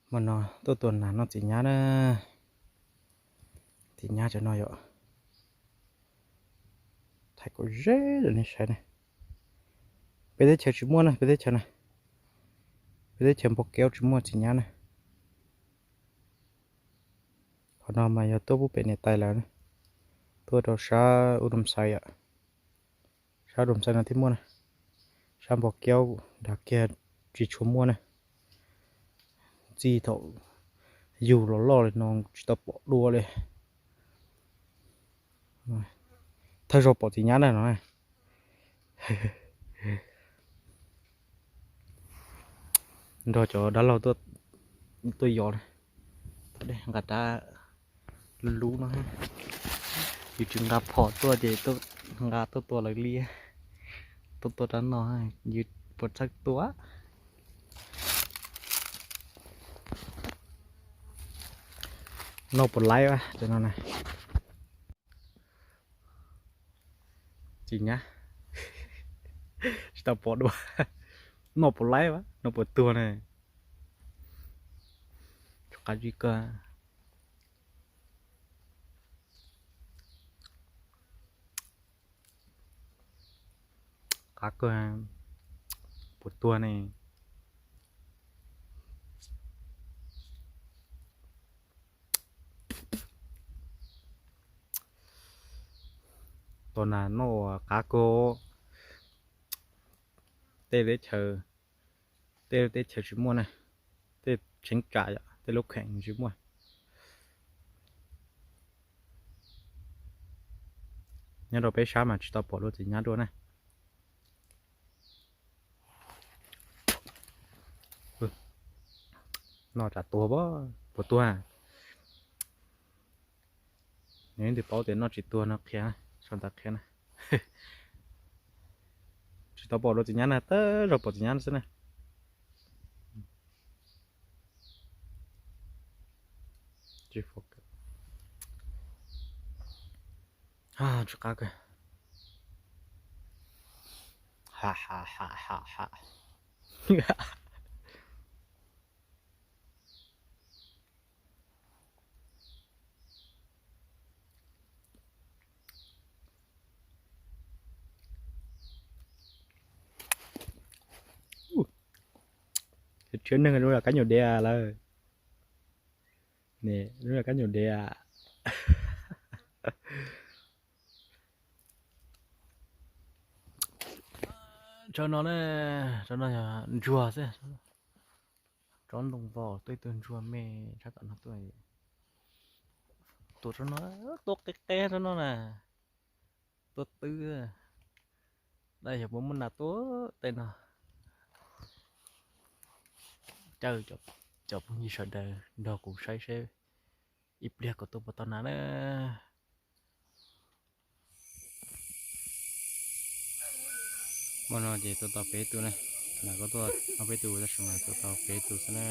Hmo no tuaj tua nas noj txiv nyab na. Txiv nyab cov no yom, thaiv kom ze rau nej saib na. Peb teb chaws tsis muaj na, peb teb chaws na, peb teb chaws Npog Keub tsis muaj txiv nyab na. Qhov no mas yog tuaj pub pem niam tais lawm, tuaj rau sab U Doo Xais yom. Sab U Doo Xais no thiaj muaj na, sab Npog Keub dav kiag tsis tshua muaj na. Txij thaum yug los loj li no tsis tau pom dua li. Thawj zaug pom txiv nyab na no. Nrog cov dab laug tuaj yos na. Nqa rab lub lub no, yus tsis nqa phom tuaj ces nqa tuaj tua lawv liab. Tuaj tua rab no, yus puas txhawj tua. Noj puas laib cov no na. Txiv nyab, tsis tau pom dua. Noj puas laib, noj puas tuag na. Qab zib kawg. Qab kawg, puas tuag ne. Tua nas noj qab kawg. Tej teb chaws, tej teb chaws tsis muaj na, tej cheeb tsam yom, tej lub kheem tsis muaj. Nyob rau peb sab mas tsis tau pom dua txiv nyab dua na. Noj tsam tuag, puas tuag? Nws twb paub tias noj tsis tuag no qhia, sau ntawv qhia na. Tsis tau pom dua txiv nyab na, thawj zaug pom txiv nyab xwb na. Tsis qab kawg. Tshuav neeg zoo yam kab nyuam diav lawm. Zoo yam kab nyuam diav. Tsob no ne, tsob no yog ntsuag xwb. Tsob ntoo vau twb tuag ntsuag me tshaj tom no tuaj. Tua tsob no, tua qe qe tsob no na. Tua twb, dab yog puas muaj nas tua tej no. Caw cov phooj ywg sawv daws nrog kuv saib seb ib pliag kuv tua puas tau nas na. Hmo no ces tua tau peb tug na. Nas kuj tuaj ob peb tug tab sis mas tua tau peb tug xwb na.